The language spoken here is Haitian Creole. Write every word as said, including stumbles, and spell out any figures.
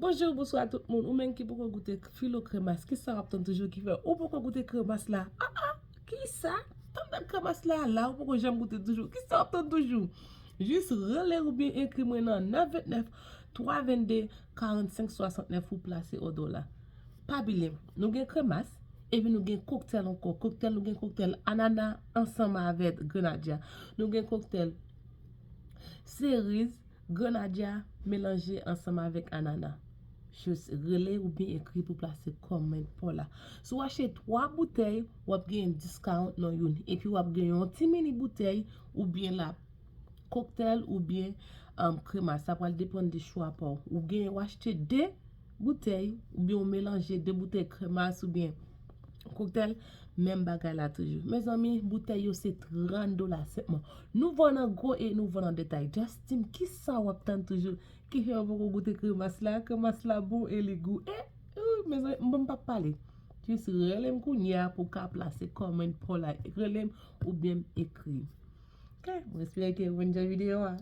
Bonjou, bonswa tout moun. Ou menm ki poko goute filo kremas, kisa w ap tann toujou ki fè ou poko goute kremas la? Ah ah, kisa? Tann tann kremas la, la ou poko janm goute toujou. Kisa w ap tann toujou? Jis rele oubyen ekri mwen nan nèf vennèf, twa vennde, karannsenk swasantnèf ou plase òdè w la. Pa bliye, nou gen kremas, epi nou gen koktèl ankò. Koktèl, nou gen koktèl anana ansanm avèk grenadya. Nou gen koktèl seriz, grenadya melanje ansanm avèk anana. Jis rele oubyen ekri pou plase kòmand pa w la. Si w achte twa boutèy, w ap gen discount nan youn. Epi w ap gen yon ti mini boutèy oubyen la koktèl oubyen um, kremas. Sa pral depann de chwa pa w. Ou gen, ou achte de boutèy oubyen ou melanje de boutèy kremas oubyen koktèl, menm bagay la toujou. Mezanmi, boutèy yo se trant dola sèlman. Nou vann an gwo e nou vann an detay. Just di m kisa w ap tann toujou ki fè w poko goute kremas la? Kremas la bon e li gou. E, ou, mezanmi, m p ap pale. Jis rele m kounye a pou w ka plase kòmand pa w la. Rele m oubyen m ekri. Ok, mwen espere ke w enjoy videyo a.